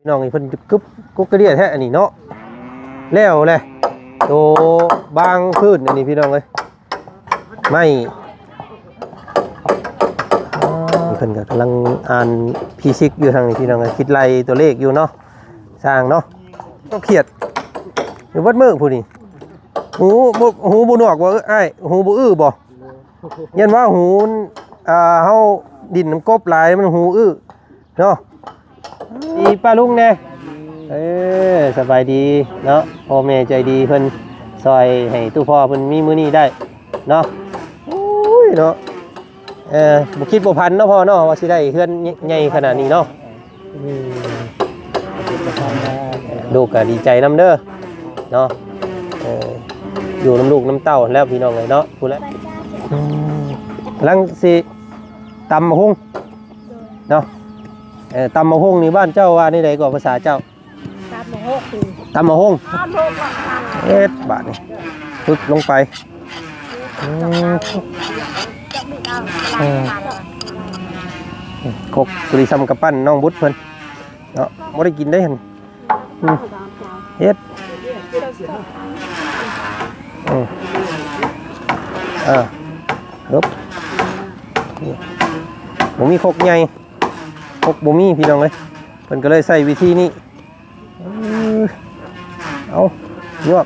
ນ້ອງນີ້ເພິ່ນກຶບກົກກະເດຍແທ້ອັນນີ້ເນາະ. ແລ້ວແຫຼະ ໂຕບາງພື້ນອັນນີ້ພີ່ນ້ອງເອີຍ ໄມ້ ເພິ່ນກໍກຳລັງອ່ານຟີຊິກຢູ່ທາງນີ້ພີ່ນ້ອງເອີຍ ຄິດໄລ່ຕົວເລກຢູ່ເນາະ ຊ່າງເນາະ. ເອົາຂຽດຢູ່ເບິດມື້ຜູ້ນີ້ ຫູບໍ່ ຫູບໍ່ໜວກບໍ່ອ້າຍ ຫູບໍ່ອື້ບໍ່? ຢ້ານວ່າຫູ ອ່າ ເຮົາດິນນຳກົບຫຼາຍມັນຫູອື້ເນາະ. ດີປ້າລຸງແດ່ ເອີ ສະບາຍດີເນາະ ພໍ່ແມ່ໃຈດີເພິ່ນຊ່ອຍໃຫ້ຕູ້ພໍ່ເພິ່ນມີມື້ນີ້ໄດ້ເນາະ. ໂອ້ຍເນາະ ເອີ ບໍ່ຄິດບໍ່ຝັນເນາະພໍ່ເນາະ ວ່າຊິໄດ້ເຮືອນໃຫຍ່ຂະໜາດນີ້ເນາະ. ອືມ ລູກກໍດີໃຈນຳເດີເນາະ ເອີ ຢູ່ນຳລູກນຳເຕົ້າແລ້ວພີ່ນ້ອງເອີຍເນາະ ພຸ້ນແຫຼະ. ອືມ ກຳລັງຊິຕຳໝາກຫຸ່ງເນາະ. ເອີ ຕຳໝາກຫຸ່ງນີ້ບ້ານເຈົ້າວ່າແນວໃດກໍພາສາເຈົ້າ? ຕຳໝາກຫຸ່ງ ຕຳໝາກຫຸ່ງ ຕຳໝາກຫຸ່ງ ເຮັດບາດນີ້ ປຶກລົງໄປ. ອືມ ເອີ ຄົກພໍດີຊ່ຳກຳປັ້ນນ້ອງບຸດເພິ່ນເນາະ ບໍ່ໄດ້ກິນໄດ້ຫັ້ນ. ອືມ ເຮັດ ອືມ ເອີ ເອີບ ບໍ່ມີຄົກໃຫຍ່ ຄົກບໍ່ມີພີ່ນ້ອງເອີຍ ເພິ່ນກໍເລີຍໃຊ້ວິທີນີ້. ເອີ ເອົາ ຍວກ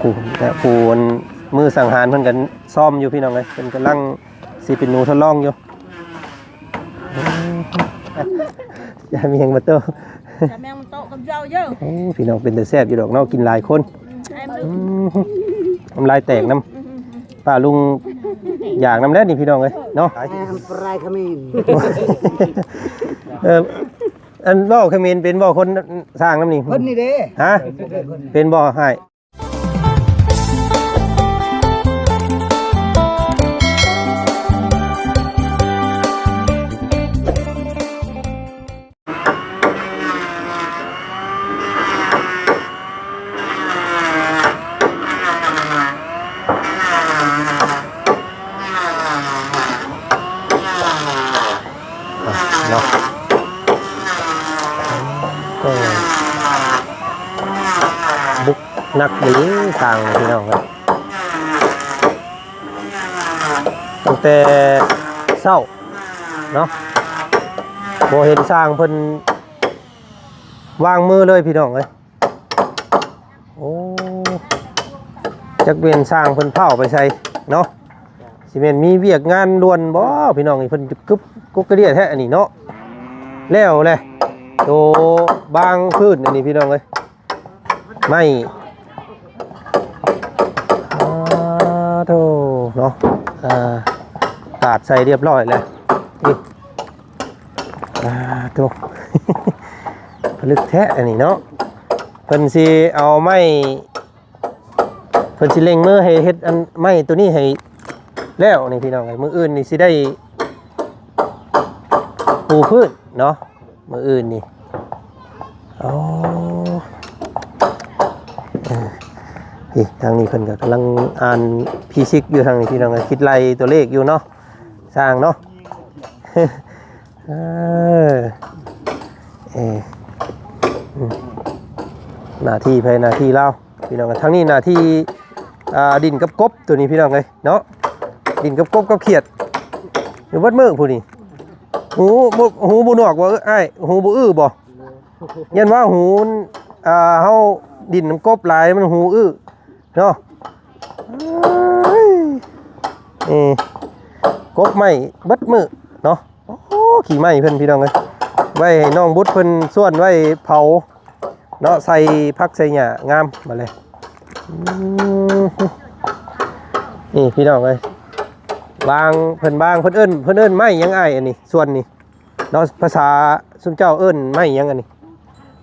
ຜູ້ ແຕ່ຜູ້ອັນມືສັງຫານເພິ່ນກໍຊ້ອມຢູ່ພີ່ນ້ອງເອີຍ ເພິ່ນກຳລັງຊິເປັນໜູທົດລອງຢູ່. ຢາແມງມາໂຕ ຢາແມງມາໂຕກັບເຈົ້າເດີ້. ໂອ້ ພີ່ນ້ອງ ເປັນຕາແຊບຢູ່ດອກເນາະ ກິນຫຼາຍຄົນ. ອືມ ອືມ ນ້ຳລາຍແຕກນຳ. ອືມ ປ້າລຸງຢາກນຳແລ້ວນີ້ພີ່ນ້ອງເອີຍເນາະ. ແອມປາຍຂະເໝນ ເອີ ອັນເວົ້າຂະເໝນເປັນບໍ່ ຄົນສ້າງນຳນີ້? ເພິ່ນນີ້ເດ້. ຮະ? ເປັນບໍ່ອ້າຍ? ເນາະ ກໍບຸກໜັກອີ່ຫຼີຊ່າງພີ່ນ້ອງເອີຍ ຕັ້ງແຕ່ເຊົ້າເນາະ ບໍ່ເຫັນຊ່າງເພິ່ນວາງມືເລີຍພີ່ນ້ອງເອີຍ. ໂອ້ ຈັກແມ່ນຊ່າງເພິ່ນພ້າວໄປໃສເນາະ ຊິແມ່ນມີວຽກງານດ່ວນບໍ່ພີ່ນ້ອງ ເພິ່ນກຶບກົກກະເດຍແທ້ອັນນີ້ເນາະ. ແລ້ວແຫຼະ ໂຕບາງພື້ນອັນນີ້ພີ່ນ້ອງເອີຍ ໄມ້ ອ່າ ໂທ້ເນາະ ອ່າ ກາດໃສ່ຮຽບຮ້ອຍແລ້ວ ນີ້ ອ່າ ໂທ້ ຜະລຶກແທ້ອັນນີ້ເນາະ ເພິ່ນຊິເອົາໄມ້ ເພິ່ນຊິເລັ່ງມືໃຫ້ເຮັດອັນໄມ້ໂຕນີ້ໃຫ້ແລ້ວນີ້ພີ່ນ້ອງເອີຍ ມື້ອື່ນນີ້ຊິໄດ້ປູພື້ນເນາະ ມື້ອື່ນນີ້. ອໍ ເອີ ນີ້ ທາງນີ້ເພິ່ນກໍກຳລັງອ່ານຟີຊິກຢູ່ທາງນີ້ພີ່ນ້ອງເອີຍ ຄິດໄລ່ຕົວເລກຢູ່ເນາະ ຊ່າງເນາະ. ເອີ ເອີ ອືມ ໜ້າທີ່ໃຜໜ້າທີ່ລາວ ພີ່ນ້ອງ. ທາງນີ້ໜ້າທີ່ ອ່າ ດິນກັບກົບ ໂຕນີ້ພີ່ນ້ອງເອີຍເນາະ ດິນກັບກົບກັບຂຽດ ຢູ່ເບິດມື້ຜູ້ນີ້. ຫູບໍ່ ຫູບໍ່ໜວກບໍ່ອ້າຍ ຫູບໍ່ອື້ບໍ່? ຢ້ານວ່າຫູ ອ່າ ເຮົາດິນນຳກົບຫຼາຍມັນຫູອື້ເນາະ. ເອີຍ ນີ້ ກົບໄມ້ເບິດມື້ເນາະ. ໂອ້ ຂີ້ໄມ້ເພິ່ນພີ່ນ້ອງເອີຍ ໄວ້ໃຫ້ນ້ອງບຸດເພິ່ນສ່ວນໄວ້ເຜົາເນາະ ໃສ່ຜັກໃສ່ຫຍ້າງາມບາດນີ້. ອືມ ນີ້ພີ່ນ້ອງເອີຍ ວາງ ເພິ່ນວາງ ເພິ່ນເອີ້ນ ເພິ່ນເອີ້ນໄມ້ຫຍັງອ້າຍ ອັນນີ້ ສ່ວນນີ້ເນາະ ພາສາຊຸມເຈົ້າເອີ້ນໄມ້ຫຍັງ ອັນນີ້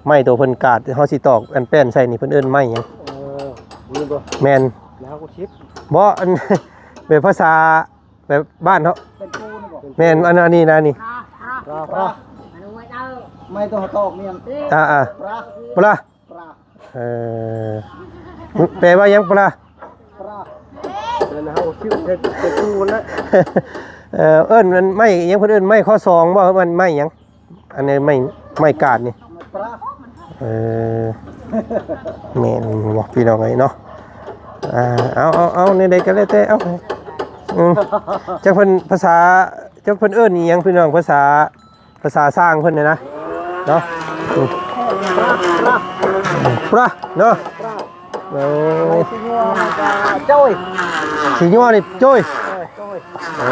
ໄມ້ໂຕເພິ່ນກາດ ເຮົາຊິຕອກອັນແປ້ນໃສ່ນີ້ ເພິ່ນເອີ້ນໄມ້ຫຍັງ? ເອີ ນີ້ບໍ່? ແມ່ນ ແລ້ວກໍຊິບ ບໍ່ ອັນ ແບບພາສາ ແບບບ້ານເຮົາ ເປັນປູນບໍ່? ແມ່ນ ອັນ ອັນນີ້ນະນີ້ ປຣາ ປຣາ ໄມ້ໂຕເຮົາຕອກນີ້ ອ່າໆ ປຣາ ປຣາ ປຣາ ເອີ ແປວ່າຫຍັງ ປຣາ? ປຣາ ເອີ ເຮົາຊື່ເປັນ ເປັນປູນນະ ເອີ ເອີ້ນມັນໄມ້ຫຍັງ ເພິ່ນເອີ້ນໄມ້ຂໍ້ສອງບໍ່ ມັນໄມ້ຫຍັງ ອັນນີ້ໄມ້ ໄມ້ກາດນີ້ ເອີ ແມ່ນບໍ່ພີ່ນ້ອງເອີຍເນາະ ອ່າ ເອົາ ເອົາ ເອົາ ແນວໃດກໍແລ້ວແຕ່ ເອົາ ອືມ ຈັກເພິ່ນພາສາ ຈັກເພິ່ນເອີ້ນອີ່ຫຍັງພີ່ນ້ອງ ພາສາ ພາສາຊ່າງເພິ່ນນີ້ນະເນາະ ອືມ ປຣາເນາະ ໂອ້ ຊິຍົວນີ້ໂຈ້ຍ ໂອ້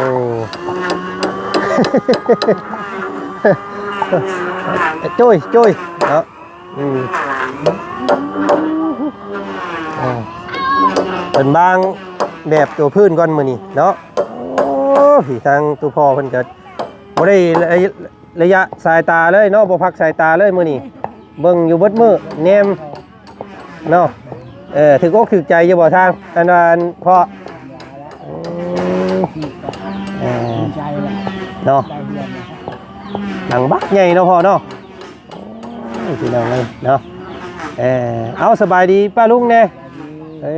ໂຈ້ຍ ໂຈ້ຍເນາະ ອືມ ອ່າ ເພິ່ນວາງແບບຕົວພື້ນກ່ອນມື້ນີ້ເນາະ ໂອ້ ທາງຕູ້ພໍ່ເພິ່ນກໍບໍ່ໄດ້ ໄລຍະສາຍຕາເລີຍເນາະ ບໍ່ພັກສາຍຕາເລີຍມື້ນີ້ ເບິ່ງຢູ່ເບິດມື້ແນມເນາະ ເອີ ຖືກອົກຖືກໃຈຢູ່ບໍ່ທາງ ອັນວ່າ ອັນພໍ່ ອືມ ເອີ ເນາະ ຫຼັງບັກໃຫຍ່ເນາະພໍ່ເນາະ ໂອ້ຍ ພີ່ນ້ອງເອີຍເນາະ ເອີ ເອົາ ສະບາຍດີປ້າລຸງແດ່ ເອີ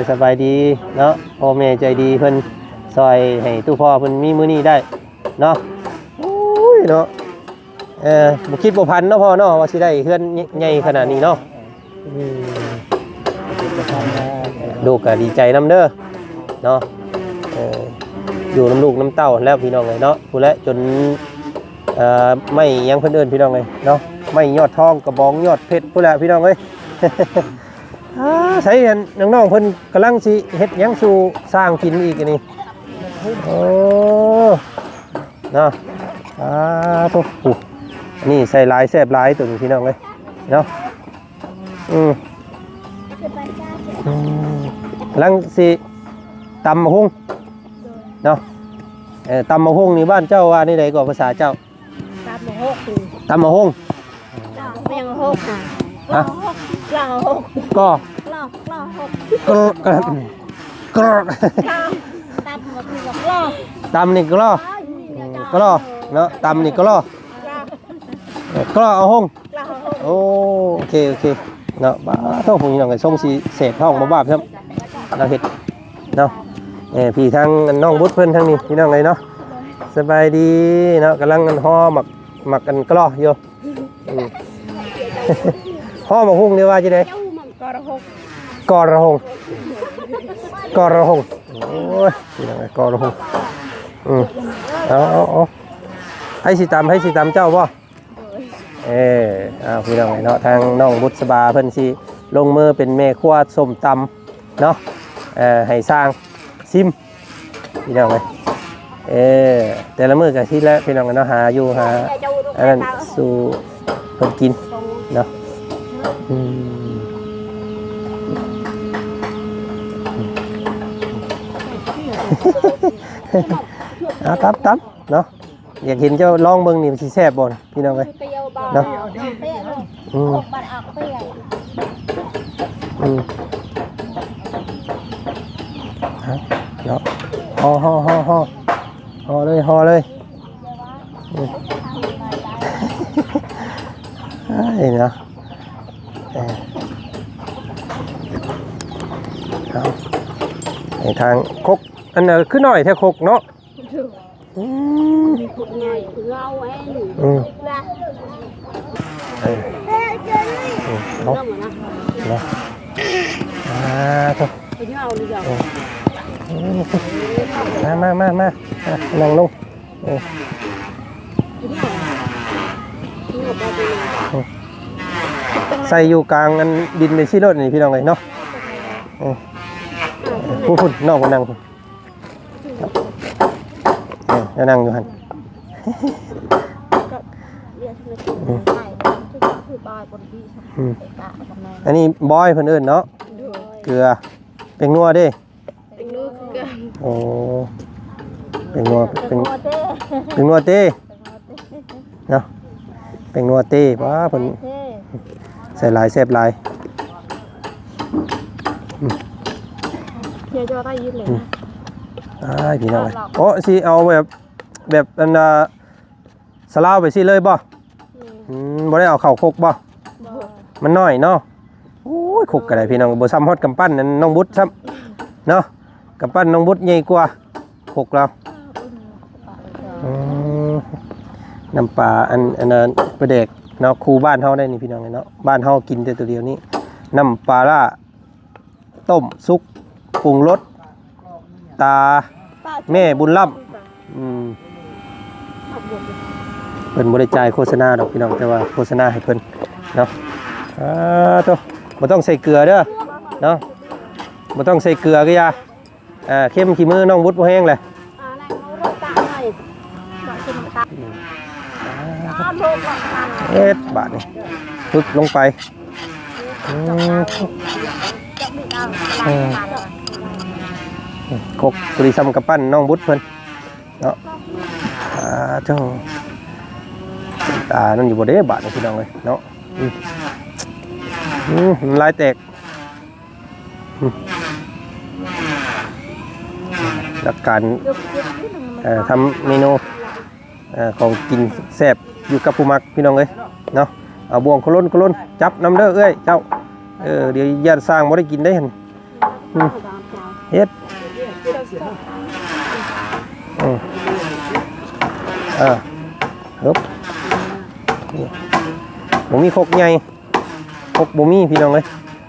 ສະບາຍດີເນາະ ພໍ່ແມ່ໃຈດີເພິ່ນຊ່ອຍໃຫ້ຕູ້ພໍ່ເພິ່ນມີມື້ນີ້ໄດ້ເນາະ ໂອ້ຍເນາະ ເອີ ບໍ່ຄິດບໍ່ຝັນເນາະພໍ່ເນາະ ວ່າຊິໄດ້ເຮືອນໃຫຍ່ຂະໜາດນີ້ເນາະ ອືມ ລູກກໍດີໃຈນຳເດີເນາະ ເອີ ຢູ່ນຳລູກນຳເຕົ້າຫັ້ນແຫຼະພີ່ນ້ອງເອີຍເນາະ ພຸ້ນແຫຼະຈົນ ເອີ ໄມ້ຫຍັງເພິ່ນເອີ້ນພີ່ນ້ອງເອີຍເນາະ ໄມ້ຍອດທອງ ກະບອງຍອດເພັດພຸ້ນແຫຼະພີ່ນ້ອງເອີຍ ອ່າ ໃສອັນ ນ້ອງໆເພິ່ນກຳລັງຊິເຮັດຫຍັງສູ່ຊ່າງກິນອີກອັນນີ້ ໂອ້ ເນາະ ອ່າ ໂທ້ ນີ້ໃສ່ຫຼາຍແຊບຫຼາຍໂຕນີ້ພີ່ນ້ອງເອີຍເນາະ ອືມ ອືມ ກຳລັງຊິຕຳໝາກຫຸ່ງເນາະ ເອີ ຕຳໝາກຫຸ່ງນີ້ບ້ານເຈົ້າວ່າແນວໃດກໍພາສາເຈົ້າ? ຕຳໝາກຫຸ່ງ ຕຳໝາກຫຸ່ງ ແມ່ນຫຸ່ງ ຮະ ກລໍ ກລໍ ກລໍ ກລໍ ກລໍ ຕຳໝາກຫຸ່ງ ກລໍ ຕຳນີ້ກລໍ ກລໍເນາະ ຕຳນີ້ກລໍ ກລໍເອົາຫຸ່ງ ໂອເຄ ໂອເຄເນາະ ບາດໂທ້ ພີ່ນ້ອງເອີຍ ຊົງຊິແສບທ້ອງບາບໆຊ້ຳ ລາວເຮັດເນາະ ເອີ ພີ່ທາງນ້ອງບຸດເພິ່ນທາງນີ້ ພີ່ນ້ອງເອີຍເນາະ ສະບາຍດີເນາະ ກຳລັງຮໍໝາກ ໝາກອັນກລໍຢູ່ ອືມ ຮໍໝາກຫຸ່ງນີ້ວ່າຈັ່ງໃດ? ກໍລະຫົງ ກໍລະຫົງ ກໍລະຫົງ ໂອ້ຍ ພີ່ນ້ອງເອີຍ ກໍລະຫົງ ອືມ ເອົາ ເອົາ ເອົາ ໃຜຊິຕຳ ໃຜຊິຕຳ ເຈົ້າບໍ່? ເອີ ເອົາ ພີ່ນ້ອງເອີຍເນາະ ທາງນ້ອງບຸດສະບາເພິ່ນຊິລົງມືເປັນແມ່ຄົວສົ້ມຕຳເນາະ ເອີ ໃຫ້ຊ່າງຊິມ ພີ່ນ້ອງເອີຍ ເອີ ແຕ່ລະມື້ກໍຊິແຫຼະ ພີ່ນ້ອງເນາະ ຫາຢູ່ຫາອັນນັ້ນສູ່ເພິ່ນກິນເນາະ ອືມ ເອົາ ຕຳ ຕຳເນາະ ຢາກເຫັນເຈົ້າລອງເບິ່ງນີ້ ມັນຊິແຊບບໍ່ນະ ພີ່ນ້ອງເອີຍ ເນາະ ອືມ ອືມ ເອົາ ເນາະ ຫໍ່ ຫໍ່ ຫໍ່ ຫໍ່ ຫໍ່ເລີຍ ຫໍ່ເລີຍ ອືມ ເອີຍ ເນາະ ເອີ ເອົາ ໃຫ້ທາງຄົກ ອັນນັ້ນຄືນ້ອຍແທ້ຄົກເນາະ ອືມ ອືມ ເອີ ເອົາ ເນາະ ອ່າ ໂທ້ ເອີ ມາ ມາ ມາ ມາ ນັ່ງລົງ ເອີ ໃສ່ຢູ່ກາງອັນດິນໄປຊີ້ໂລດນີ້ ພີ່ນ້ອງເອີຍເນາະ ເອີ ຜູ້ພຸ້ນ ນ້ອງກໍນັ່ງພຸ້ນ ເອີ ນັ່ງຢູ່ຫັ້ນ ອືມ ອັນນີ້ບອຍເພິ່ນເອີ້ນເນາະ ເກືອ ແປ້ງນົວເດ້ ແປ້ງນົວຄືກັນ ໂອ້ ແປ້ງນົວ ແປ້ງ ແປ້ງນົວເຕ້ ເນາະ ແປ້ງນົວເຕ້ ວ້າ ເພິ່ນໃສ່ຫຼາຍແຊບຫຼາຍ ອືມ ເຈາະໄດ້ຍິນເລີຍ ອືມ ອ້າຍ ພີ່ນ້ອງເອີຍ ໂອ້ ຊິເອົາແບບ ແບບອັນນ່າ ສະລາວໄປຊີ້ເລີຍບໍ່? ອືມ ບໍ່ໄດ້ເອົາເຂົ້າຄົກບໍ່? ບໍ່ ມັນນ້ອຍເນາະ ໂອ້ຍ ຄົກກໍໄດ້ພີ່ນ້ອງ ບໍ່ຊ່ຳຮອດກຳປັ້ນອັນນ້ອງບຸດຊ້ຳເນາະ ກຳປັ້ນນ້ອງບຸດໃຫຍ່ກວ່າຄົກລາວ ນ້ຳປາ ອັນ ອັນນັ້ນປາແດກເນາະ ຄູ່ບ້ານເຮົາໄດ໋ນີ້ພີ່ນ້ອງເອີຍເນາະ. ບ້ານເຮົາກິນແຕ່ໂຕດຽວນີ້ ນ້ຳປາລ້າ ຕົ້ມສຸກ ປຸງລົດ ຕາແມ່ບຸນລ້ຳ. ອືມ ເພິ່ນບໍ່ໄດ້ຈ່າຍໂຄສະນາດອກພີ່ນ້ອງ ແຕ່ວ່າໂຄສະນາໃຫ້ເພິ່ນເນາະ. ອາ ໂທ້ ບໍ່ຕ້ອງໃສ່ເກືອເດີເນາະ ບໍ່ຕ້ອງໃສ່ເກືອກໍຢ່າ. ອ່າ ເຄັມຂີ້ມືນ້ອງບຸດບໍ່ແຮງແຫຼະ. ອ່າ ນັ້ນເອົາລົງຕາກໜ່ອຍ ດອກຊິນ້ຳຕານ. ອ່າ ເຮັດບາດນີ້ ປຶກລົງໄປ. ອືມ ເອີ ກົກພໍດີສ່ຳກຳປັ້ນນ້ອງບຸດເພິ່ນເນາະ. ອ່າ ໂທ້ ຕານັ້ນຢູ່ບໍ່ເດ້ບາດນີ້ ພີ່ນ້ອງເອີຍເນາະ. ອືມ ອືມ ນ້ຳລາຍແຕກ. ອືມ ຫຼັກການ ເອີ ທຳເມນູ ເອີ ຂອງກິນແຊບຢູ່ກັບຜູ້ມັກ ພີ່ນ້ອງເອີຍເນາະ. ເອົາບ່ວງໂຄລົນ ໂຄລົນ ຈັບນຳເດີເອື້ອຍເຈົ້າ. ເອີ ດຽວຢ້ານຊ່າງບໍ່ໄດ້ກິນໄດ໋ຫັ້ນ. ອືມ ເຮັດ ອືມ ເອີ ເຮີບ ນີ້ ບໍ່ມີຄົກໃຫຍ່ ຄົກບໍ່ມີ ພີ່ນ້ອງເອີຍ.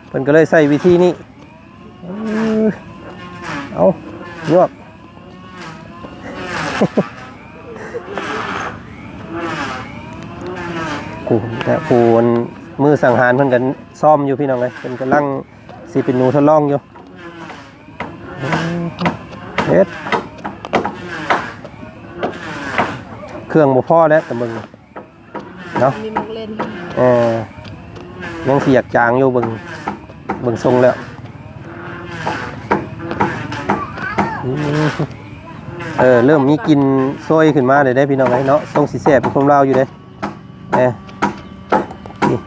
ເພິ່ນກໍເລີຍໃຊ້ວິທີນີ້. ເອີ ເອົາ ຍວກ ຜູ້ ແຕ່ຜູ້ ອັນ ມືສັງຫານເພິ່ນກໍຊ້ອມຢູ່ ພີ່ນ້ອງເອີຍ. ເພິ່ນກຳລັງຊິເປັນໜູທົດລອງຢູ່. ເຮັດ ເຄື່ອງບໍ່ພໍແລ້ວ ແຕ່ເບິ່ງ ເນາະ ມີໝາກເຫຼັ້ນ ເອີ ຍັງຊິຢາກຈາງຢູ່ ເບິ່ງ ເບິ່ງຊົງແລ້ວ. ອືມ ເອີ ເລີ່ມມີກິ່ນໂຊຍຂຶ້ນມາແລ້ວເດ້ ພີ່ນ້ອງເອີຍເນາະ. ຊົງຊິແຊບເປັນຄົນລາວຢູ່ເດ້. ເອີ ນີ້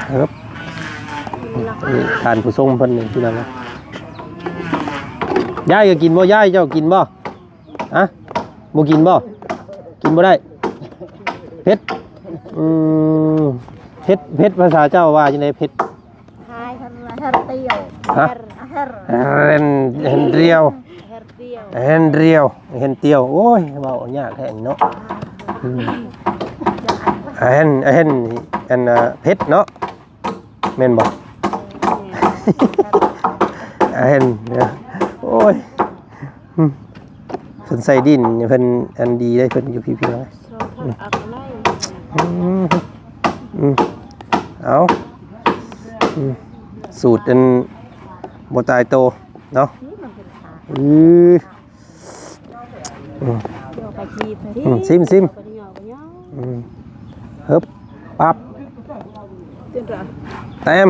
ເອີ ນີ້ທ່ານຜູ້ຊົງເພິ່ນນີ້ ພີ່ນ້ອງເອີຍ. ຍາຍກໍກິນບໍ່? ຍາຍເຈົ້າກິນບໍ່? ຮະ ບໍ່ກິນບໍ່? ກິນບໍ່ໄດ້ ເຜັດ. ອືມ ເຜັດ ເຜັດພາສາເຈົ້າວ່າຈັ່ງໃດ ເຜັດ? ຮາຍ ເຮັດຕຽວ ຮະ ເຮັດ ເຮັດ ເຮັດຕຽວ ເຮັດຕຽວ ເຮັດຕຽວ ໂອ້ຍ ເວົ້າຍາກແທ້ເນາະ. ອືມ ອັນ ອັນ ອັນ ເຜັດເນາະ ແມ່ນບໍ່? ອັນ ໂອ້ຍ ອືມ ເພິ່ນໃສ່ດິນ ເພິ່ນອັນດີເດ້ ເພິ່ນຢູ່ພີ້ໆ ເນາະ. ອືມ ອືມ ເອົາ ອືມ ສູດອັນບໍ່ຕາຍໂຕເນາະ. ອືມ ອືມ ອືມ ຊິມ ຊິມ ອືມ ເຮີບ ປັບ ແຕ້ມ.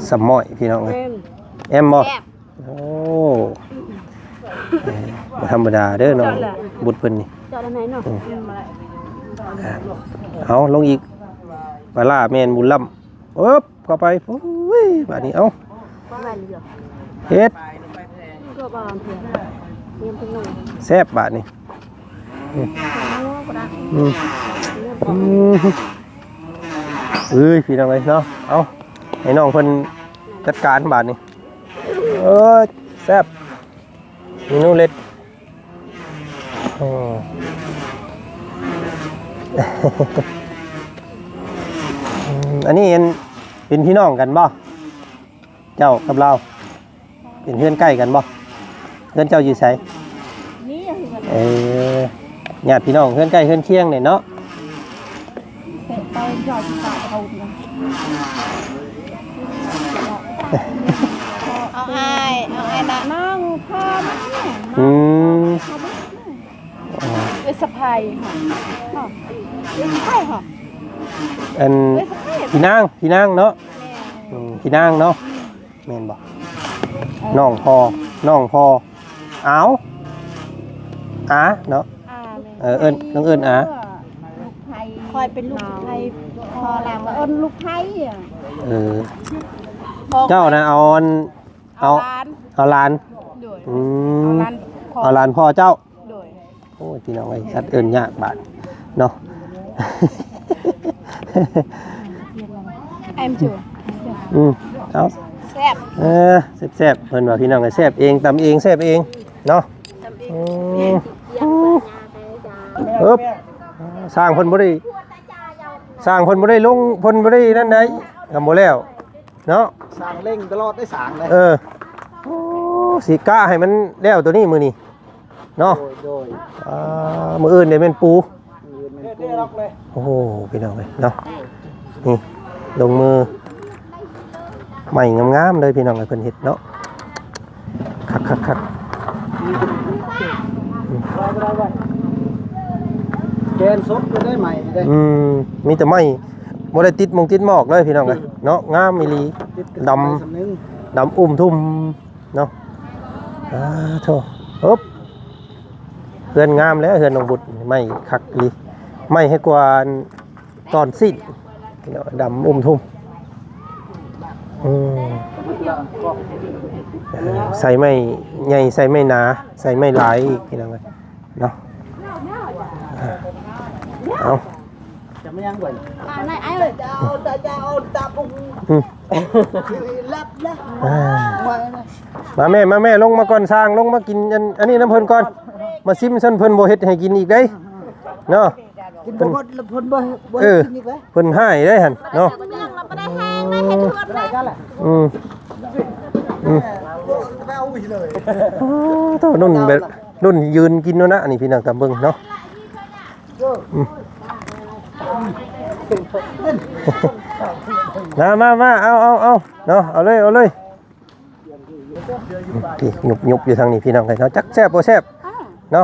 ສະໝ້ອຍ ພີ່ນ້ອງເອີຍ ແອມ ແອມບໍ່? ແຊບ ໂອ້ ເອີ ບໍ່ທຳມະດາເດີນ້ອງບຸດເພິ່ນນີ້ ເຈາະໄດ້ເນາະ. ອືມ ເອົາລົງອີກ ປາລ້າແມ່ນບຸນລ້ຳ ເອີບ ເຂົ້າໄປ ໂອ້ຍ ບາດນີ້ ເອົາ ເຮັດ ແຊບບາດນີ້. ອືມ ອືມ ເອີຍ ພີ່ນ້ອງເອີຍເນາະ ເອົາ ໃຫ້ນ້ອງເພິ່ນຈັດການບາດນີ້. ເອີຍ ແຊບ ເມນູເດັດ. ອືມ ອັນນີ້ເປັນ ເປັນພີ່ນ້ອງກັນບໍ່? ເຈົ້າກັບລາວ ເປັນເຮືອນໃກ້ກັນບໍ່? ເຮືອນເຈົ້າຢູ່ໃສ? ນີ້ເຮືອນ ເອີ ຍາດພີ່ນ້ອງເຮືອນໃກ້ເຮືອນຄຽງນີ້ເນາະ. ເອົາອ້າຍ ເອົາອ້າຍນະ ນ້ອງພໍ່ມັນ. ອືມ ເອື້ອຍສະໃພ້ ເອື້ອຍສະໃພ້ ອັນ ເອື້ອຍສະໃພ້ ພີ່ນາງ ພີ່ນາງເນາະ. ແມ່ນ ອືມ ພີ່ນາງເນາະ. ແມ່ນບໍ່? ເອີ ນ້ອງພໍ່ ນ້ອງພໍ່ ອາວ ອາເນາະ. ອາ ແມ່ນ ເອີ ເອີ້ນ ຕ້ອງເອີ້ນອາ. ລູກໃຜ? ຂ້ອຍເປັນລູກໃຜ? ພໍ່ລາວເອີ້ນລູກໃຜ. ເອີ ເຈົ້ານະເອົາອັນ ເອົາ ເອົາຫຼານ ເອົາຫຼານ. ໂດຍ ອືມ ເອົາຫຼານພໍ່ ເອົາຫຼານພໍ່ເຈົ້າ. ໂດຍ ໂອ້ຍ ພີ່ນ້ອງເອີຍ ສັດເອີ້ນຍາກບາດເນາະ. ອືມ ເອົາ ສະ ແຊບ ເອີ ແຊບໆ ເພິ່ນວ່າ ພີ່ນ້ອງເອີຍ ແຊບເອງ ຕຳເອງ ແຊບເອງເນາະ. ຕຳເອງ ອືມ ເອີບ ຊ່າງເພິ່ນບໍ່ໄດ້ ຊ່າງເພິ່ນບໍ່ໄດ້ລົງ ເພິ່ນບໍ່ໄດ້ນັ້ນໃດ໋ ກໍບໍ່ແລ້ວເນາະ. ຊ່າງເລັ່ງຕະຫຼອດໄດ້ ຊ່າງເດ້. ເອີ ໂອ້ ຊິກະໃຫ້ມັນແລ້ວໂຕນີ້ມື້ນີ້ ເນາະ. ໂດຍ ໂດຍ ອ່າ ມື້ອື່ນນີ້ແມ່ນປູ ມື້ອື່ນແມ່ນປູ. ໂອ້ໂຫ ພີ່ນ້ອງເອີຍເນາະ ນີ້ລົງມື ໄມ້ງາມໆເລີຍ ພີ່ນ້ອງເອີຍ ເພິ່ນເຮັດເນາະ ຄັກໆໆ. ແກນສົດກໍໄດ້ໃໝ່ເດ້. ອືມ ມີແຕ່ໄມ້ ບໍ່ໄດ້ຕິດມົງຕິດໝອກເລີຍ ພີ່ນ້ອງເອີຍ ອືມ ເນາະ. ງາມອີ່ຫຼີ ຕິດກັນ ດຳ ໄປສ່ຳໜຶ່ງ ດຳອຸ້ມທຸ່ມ ເນາະ. ອ່າ ໂທ້ ເອີບ ເຮືອນງາມແລ້ວ ເຮືອນນ້ອງບຸດ ໄມ້ຄັກອີ່ຫຼີ ໄມ້ໃຫ້ກວ່າຕອນຊີ້ນ ດຳອຸ້ມທຸ່ມ. ອືມ ໃສ່ໄມ້ໃຫຍ່ ໃສ່ໄມ້ໜາ ໃສ່ໄມ້ຫຼາຍອີກ ພີ່ນ້ອງເອີຍ ເນາະ. ເອົາ ຈະມາຍັງກ່ອນ ມາໄດ້ອ້າຍເອີຍ ອືມ ອ່າ ມາແມ່ ມາແມ່ ລົງມາກ່ອນ ຊ່າງ ລົງມາກິນອັນ ອັນນີ້ນຳເພິ່ນກ່ອນ ມາຊິມຊັ້ນ ເພິ່ນບໍ່ເຮັດໃຫ້ກິນອີກເດ້ເນາະ. ກິນບໍ່ໝົດແລ້ວເພິ່ນບໍ່ ບໍ່ ເອີ ກິນອີກເດ້ ເພິ່ນຮ້າຍເດ້ຫັ້ນເນາະ. ອືມ ອືມ ໂອ້ ລຸ້ນແບບ ລຸ້ນຢືນກິນໂນນະ ອັນນີ້ ພີ່ນ້ອງ ຕາມເບິ່ງເນາະ. ອືມ ມາ ມາ ມາ ເອົາ ເອົາ ເອົາເນາະ ເອົາເລີຍ ເອົາເລີຍ. ນີ້ ຍຸບໆ ຢູ່ທາງນີ້ ພີ່ນ້ອງເອີຍເນາະ ຈັກແຊບບໍ່ແຊບເນາະ.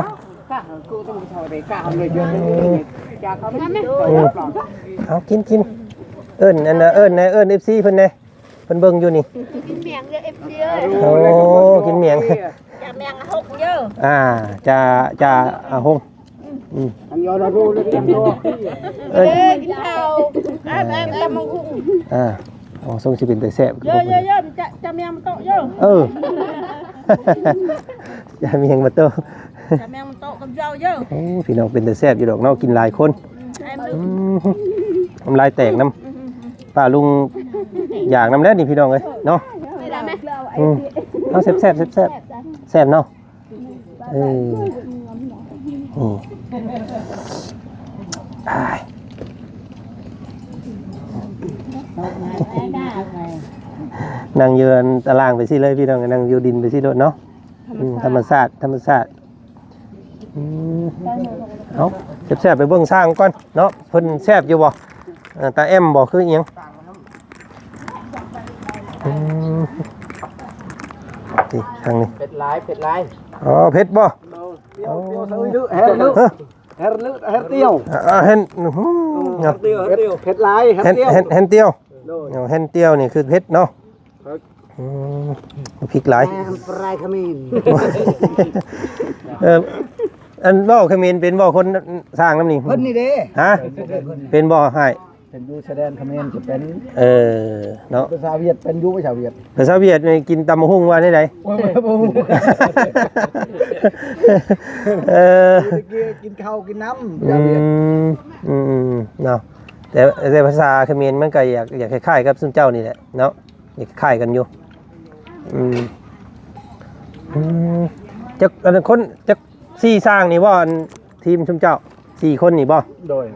ອືມ ເອົາ ກິນ ກິນ ເອີ້ນອັນ ເອີ້ນແດ່ ເອີ້ນເອັຟຊີເພິ່ນແດ່ ເພິ່ນເບິ່ງຢູ່ນີ້ ກິນໝ້ຽງເດີ ເອັຟຊີເອີຍ. ໂອ້ ກິນໝ້ຽງ ຈາແມງອາຫົງເດີ ອ່າ ຈາ ຈາອາຫົງ. ອືມ ອັນຍອດຮູ້ເລີຍ ເອີ ກິນເຂົ້າ ອ່າ ຕຳບັກຫຸ່ງ ອ່າ ໂອ້ ຊົງຊິເປັນຕາແຊບ ເຢີໆ ຈາ ຈາແມງມາໂຕະເດີ້. ເອີ ຈາແມງມາໂຕະ ຈາແມງມາໂຕະກັບເຈົ້າເດີ້. ໂອ້ ພີ່ນ້ອງ ເປັນຕາແຊບຢູ່ດອກເນາະ ກິນຫຼາຍຄົນ. ອືມ ອືມ ນ້ຳລາຍແຕກນຳ ອືມ ປ້າລຸງຢາກນຳແລ້ວນີ້ ພີ່ນ້ອງເອີຍເນາະ. ອືມ ເອົາ ແຊບໆ ແຊບໆ ແຊບເນາະ. ເອີ ນີ້ ອ້າຍ ນັ່ງຢູ່ອັນຕາລ່າງໄປຊີ້ເລີຍ ພີ່ນ້ອງ ນັ່ງຢູ່ດິນໄປຊີ້ໂລດເນາະ. ອືມ ທຳມະຊາດ ທຳມະຊາດ. ອືມ ເອົາ ແຊບໆ ໄປເບິ່ງຊ່າງກ່ອນເນາະ ເພິ່ນແຊບຢູ່ບໍ່? ເອີ ຕາແອມບໍ່ ຄືອີ່ຫຍັງ? ອືມ ນີ້ ທາງນີ້ ເຜັດຫຼາຍ ເຜັດຫຼາຍ. ອໍ ເຜັດບໍ່? ໂອ້ ປຽວ ປຽວ ເອີ ແຮນເລີ ແຮນເລີ ແຮນຕຽວ ອ່າ ແຮນ ອື ແຮນຕຽວ ແຮນຕຽວ ເຜັດຫຼາຍ ແຮນຕຽວ ແຮນຕຽວ. ໂດຍ ແຮນຕຽວນີ້ຄືເຜັດເນາະ. ອືມ ພິກຫຼາຍ ປາຍຂະເໝນ. ເອີ ອັນເວົ້າຂະເໝນເປັນບໍ່ ຄົນສ້າງນຳນີ້? ເພິ່ນນີ້ເດ້. ຮະ? ເປັນບໍ່ອ້າຍ? ເປັນຢູ່ຊາຍແດນຂະເໝນຈະເປັນ. ເອີ ເນາະ ພາສາຫວຽດເປັນຢູ່ ພາສາຫວຽດ. ພາສາຫວຽດນີ້ກິນຕຳບັກຫຸ່ງວ່າແນວໃດ? ໂອ້ຍ ບໍ່ຮູ້. ເອີ ກິນເຂົ້າກິນນ້ຳ. ອືມ ອືມ ເນາະ ແຕ່ ແຕ່ພາສາຂະເໝນມັນກໍຢາກ ຢາກຄ້າຍໆກັບຊຸມເຈົ້ານີ້ແຫຼະເນາະ. ນີ້ຄ້າຍກັນຢູ່. ອືມ ອືມ ຈັກ ອັນນັ້ນຄົນ ຈັກສີ່ຊ່າງນີ້ບໍ່? ອັນທີມຊຸມເຈົ້າສີ່ຄົນນີ້ບໍ່? ໂດຍ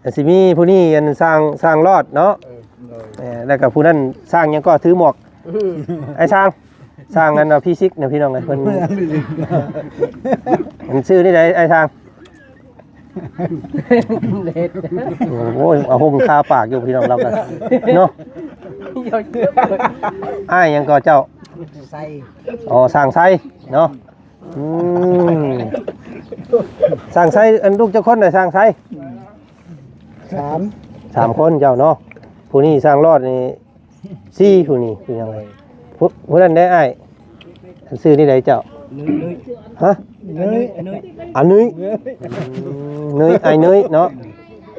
ອັນຊິມີຜູ້ນີ້ ອັນຊ່າງ ຊ່າງລອດເນາະ. ເອີ ໂດຍ ເອີ ແລ້ວກໍຜູ້ນັ້ນຊ່າງຫຍັງກໍຖືໝວກ. ອືມ ອ້າຍຊ່າງ ຊ່າງອັນ ອາ ຟີຊິກນະ ພີ່ນ້ອງເອີຍ ເພິ່ນ ອັນຊື່ນີ້ໃດ ອ້າຍຊ່າງ? ໂອ້ຍ ເອົາຫົ່ງຄາປາກຢູ່ ພີ່ນ້ອງລາວກັນເນາະ. ອ້າຍຫຍັງກໍເຈົ້າ? ໄຊ. ອໍ ຊ່າງໄຊເນາະ. ອືມ ຊ່າງໄຊ ອັນລູກຈັກຄົນນະ ຊ່າງໄຊ? ສາມ ສາມຄົນເຈົ້າເນາະ. ຜູ້ນີ້ຊ່າງລອດນີ້ ສີ່ຜູ້ນີ້ ພີ່ນ້ອງເອີຍ. ຜູ້ ຜູ້ນັ້ນໄດ໋ອ້າຍ? ອັນຊື່ນີ້ໃດເຈົ້າ? ເນີຍ ເນີຍ ຮະ? ເນີຍ ເນີຍ ອາເນີຍ ເນີຍ ອືມ ເນີຍ ອ້າຍເນີຍເນາະ.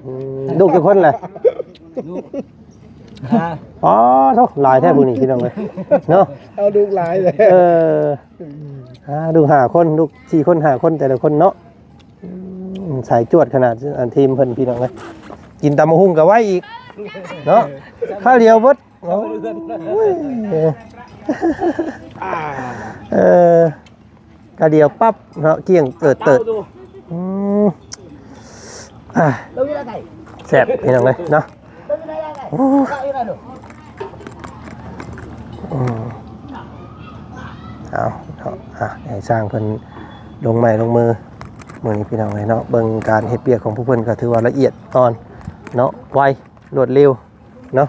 ອືມ ລູກຈັກຄົນລະ? ລູກຫ້າ. ອໍ ໂທ້ ຫຼາຍແທ້ຜູ້ນີ້ ພີ່ນ້ອງເອີຍເນາະ. ເອົາລູກຫຼາຍແທ້. ເອີ ອ່າ ລູກຫ້າຄົນ ລູກສີ່ຄົນ ຫ້າຄົນ ແຕ່ລະຄົນເນາະ. ອືມ ສາຍຈວດຂະໜາດ ອັນທີມເພິ່ນ ພີ່ນ້ອງເອີຍ. ກິນຕຳບັກຫຸ່ງກໍໄວອີກເນາະ ຄາວດຽວເບິດ. ໂອ້ຍ ເອີ ກະດຽວປັບເນາະ ກ້ຽງເຕີດເຕີດ. ອືມ ອ່າ ແຊບພີ່ນ້ອງເອີຍເນາະ. ໂອ້ ອືມ ເອົາເນາະ ອ່ະ ໃຫ້ຊ່າງເພິ່ນລົງໄມ້ລົງມືມື້ນີ້ພີ່ນ້ອງເອີຍເນາະ. ເບິ່ງການເຮັດວຽກຂອງພວກເພິ່ນກໍຖືວ່າລະອຽດອ່ອນເນາະ ໄວ ລວດເລັວເນາະ.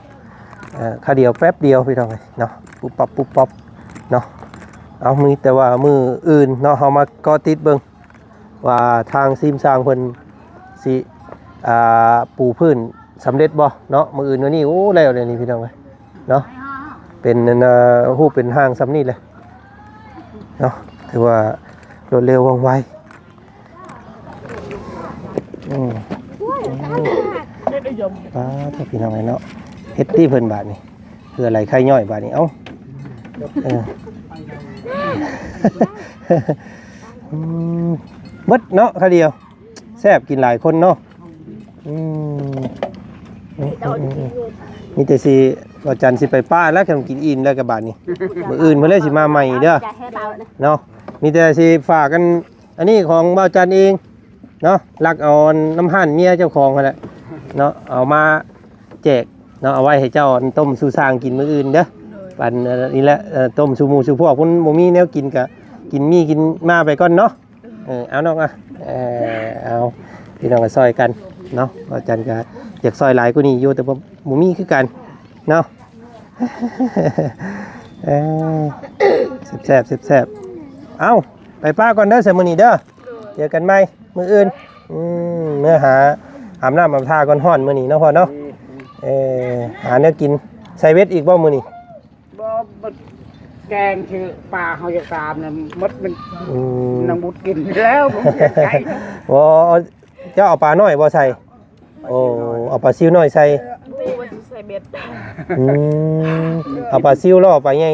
ເອີ ຄາວດຽວແປັບດຽວພີ່ນ້ອງເອີຍເນາະ ປຸບປັບປຸບປັບເນາະ. ເອົາ ມີແຕ່ວ່າມື້ອື່ນເນາະ ເຮົາມາເກາະຕິດເບິ່ງ ວ່າທາງທີມຊ່າງເພິ່ນຊິ ອ່າ ປູພື້ນສຳເລັດບໍ່ເນາະ ມື້ອື່ນມື້ນີ້. ໂອ້ ແລ້ວແລ້ວນີ້ພີ່ນ້ອງເອີຍເນາະ ເປັນອັນ ເອີ ຮູບເປັນຮ່າງສ່ຳນີ້ແຫຼະເນາະ ຖືວ່າລວດເລັວວ່ອງໄວ. ອືມ ປາດໂທ້ ພີ່ນ້ອງເອີຍເນາະ ເຮັດຕິເພິ່ນບາດນີ້ ເພື່ອໄຫຼໄຂ້ຍ້ອຍບາດນີ້. ເອົ້າ ເອີ ອືມ ເບິດເນາະ ຄາວດຽວ ແຊບ ກິນຫຼາຍຄົນເນາະ. ອືມ ອືມ ມີແຕ່ຊິ ວ່າຈັນຊິໄປປ້າແລ້ວ ຄັນກິນອີ່ມແລ້ວກະບາດນີ້ ມື້ອື່ນເພິ່ນເລີຍຊິມາໃໝ່ເດີເນາະ. ມີແຕ່ຊິຝາກອັນ ອັນນີ້ຂອງບ່າວຈັນເອງເນາະ ລັກເອົານຳຮ້ານເມຍເຈົ້າຂອງຫັ້ນແຫຼະເນາະ ເອົາມາແຈກເນາະ ເອົາໄວ້ໃຫ້ເຈົ້າຕົ້ມສູ່ຊ່າງກິນມື້ອື່ນເດີ. ອັນນີ້ແຫຼະ ເອີ ຕົ້ມສູ່ໝູ່ສູ່ພວກ ເພິ່ນບໍ່ມີແນວກິນກະກິນມີ້ກິນມ້າໄປກ່ອນເນາະ. ເອີ ເອົານ້ອງ ອ່ະ ເອີ ເອົາ ພີ່ນ້ອງກໍຊ່ອຍກັນເນາະ. ບ່າວຈັນກະຢາກຊ່ອຍຫຼາຍກວ່ານີ້ຢູ່ ແຕ່ບໍ່ ບໍ່ມີຄືກັນເນາະ. ເອີ ແຊບໆ ແຊບໆ. ເອົ້າ ໄປປ້າກ່ອນເດີ ຊະມື້ນີ້ເດີ ເຈີກັນໃໝ່ມື້ອື່ນ. ອືມ ເມືອຫາອາບນ້ຳອາບທ່າກ່ອນ ຮ້ອນມື້ນີ້ເນາະພໍ່ເນາະ. ເອີ ຫາແນວກິນ ໃສ່ເບັດອີກບໍ່ມື້ນີ້? ບໍ່ ໝົດແກງ ຄືປາເຮົາຢາກຕາມນະ ໝົດມັນ ອືມ ນາງບຸດກິນແລ້ວ ບໍ່ມີໃຈ. ບໍ່ ເຈົ້າເອົາປານ້ອຍບໍ່ໃສ່? ໂອ້ ເອົາປາຊິວນ້ອຍໃສ່ ບໍ່ວ່າຊິໃສ່ເບັດ. ອືມ ເອົາປາຊິວ ຫຼືເອົາປາໃຫຍ່?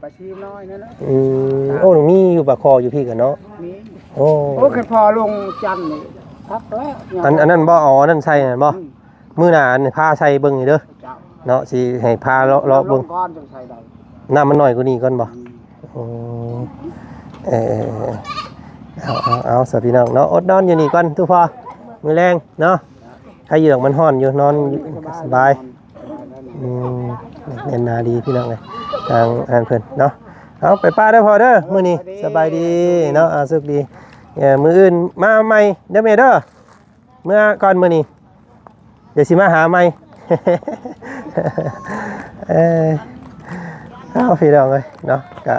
ປາຊິວນ້ອຍນັ້ນນະ. ອືມ ໂອ້ ມີຢູ່ປາຄໍຢູ່ພີ້ກະເນາະ. ມີ ໂອ້ ໂອ້ ຄັນພໍລົງຈັນນີ້ຄັກແລ້ວ. ອັນ ອັນນັ້ນບໍ່ ເອົາອັນນັ້ນໃສ່ນັ້ນບໍ່? ອືມ ມື້ໜ້າອັນພາໃສ່ເບິ່ງເດີ ເຈົ້າ ເນາະ ຊິໃຫ້ພາເລາະ ເລາະເບິ່ງ ນ້ຳມັນນ້ອຍກວ່ານີ້ກ່ອນບໍ່? ອືມ ໂອ້ ເອີ ເອົາ ເອົາ ເອົາ ສະພີ່ນ້ອງເນາະ ອົດນອນຢູ່ນີ້ກ່ອນ ທຸກພໍ່ ມື້ແລງເນາະ. ໃຄຢູ່ດອກ ມັນຮ້ອນຢູ່ ນອນສະບາຍ. ອືມ ແໜ້ນໜາດີພີ່ນ້ອງເອີຍ ທາງອັນເພິ່ນເນາະ. ເອົາ ໄປປ້າເດີພໍ່ເດີ ມື້ນີ້ ສະບາຍດີເນາະ ອ່າ ສຸກດີ. ເອີ ມື້ອື່ນມາໃໝ່ເດີແມ່ເດີ. ເມືອກ່ອນມື້ນີ້ ດຽວຊິມາຫາໃໝ່. ເອີ ເອົາ ພີ່ນ້ອງເອີຍເນາະ ກະ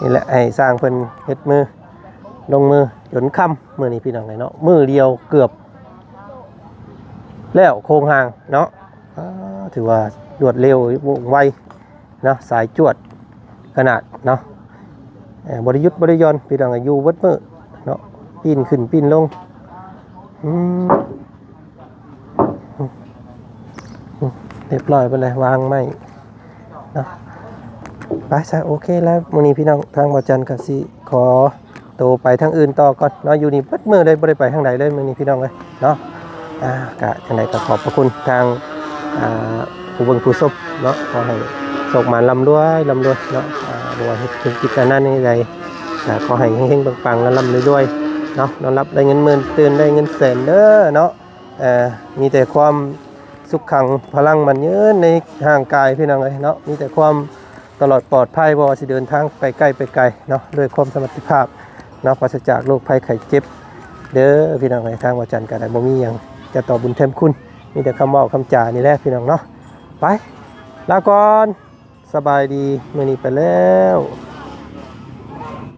ນີ້ແຫຼະ ໃຫ້ຊ່າງເພິ່ນເຮັດມື ລົງມືຈົນຄ່ຳມື້ນີ້ ພີ່ນ້ອງເອີຍເນາະ. ມື້ດຽວເກືອບແລ້ວໂຄງຮ່າງເນາະ. ອ່າ ຖືວ່າລວດເລັວ ວ່ອງໄວ ເນາະ ສາຍຈວດຂະໜາດເນາະ. ເອີ ບໍ່ໄດ້ຢຸດບໍ່ໄດ້ຢ່ອນ ພີ່ນ້ອງ ຢູ່ເບິດມື້ເນາະ ປີ້ນຂຶ້ນປີ້ນລົງ. ອືມ ຮຽບຮ້ອຍໄປເລີຍ ວາງໄມ້ເນາະ. ໄປຊະ ໂອເຄແລ້ວ ມື້ນີ້ພີ່ນ້ອງ ທາງບ່າວຈັນກະຊິຂໍ ໂຕໄປທາງອື່ນຕໍ່ກ່ອນເນາະ. ຢູ່ນີ້ເບິດມື້ເລີຍ ບໍ່ໄດ້ໄປທາງໃດເລີຍມື້ນີ້ພີ່ນ້ອງເອີຍເນາະ. ອ່າ ກະຈັ່ງໃດກໍຂອບພະຄຸນທາງ ອ່າ ຜູ້ເບິ່ງຜູ້ຊົມເນາະ. ຂໍໃຫ້ໂຊກໝານ ລ່ຳລວຍ ລ່ຳລວຍເນາະ. ອ່າ ບໍ່ວ່າເຮັດທຸລະກິດການງານໃດ ກະຂໍໃຫ້ເຮັງໆ ປັງໆ ລ່ຳໆ ລວຍໆ ເນາະ. ນອນຫຼັບໄດ້ເງິນໝື່ນ ຕື່ນໄດ້ເງິນແສນເດີເນາະ. ເອີ ມີແຕ່ຄວາມສຸກຂັງພະລັງໝັ້ນຍືນໃນຮ່າງກາຍ ພີ່ນ້ອງເອີຍເນາະ. ມີແຕ່ຄວາມ ຕະຫຼອດປອດໄພ ບໍ່ວ່າຊິເດີນທາງໄປໃກ້ໄປໄກເນາະ ດ້ວຍຄວາມສະຫວັດດີພາບເນາະ ປາສະຈາກໂລກໄພໄຂ້ເຈັບເດີ ພີ່ນ້ອງເອີຍ. ທາງບ່າວຈັນກໍໄດ້ບໍ່ມີຫຍັງຈະຕອບບຸນແທນຄຸນ ມີແຕ່ຄຳເວົ້າຄຳຈານີ້ແຫຼະ ພີ່ນ້ອງເນາະ. ໄປ ລາກ່ອນ ສະບາຍດີ ມື້ນີ້ໄປແລ້ວ.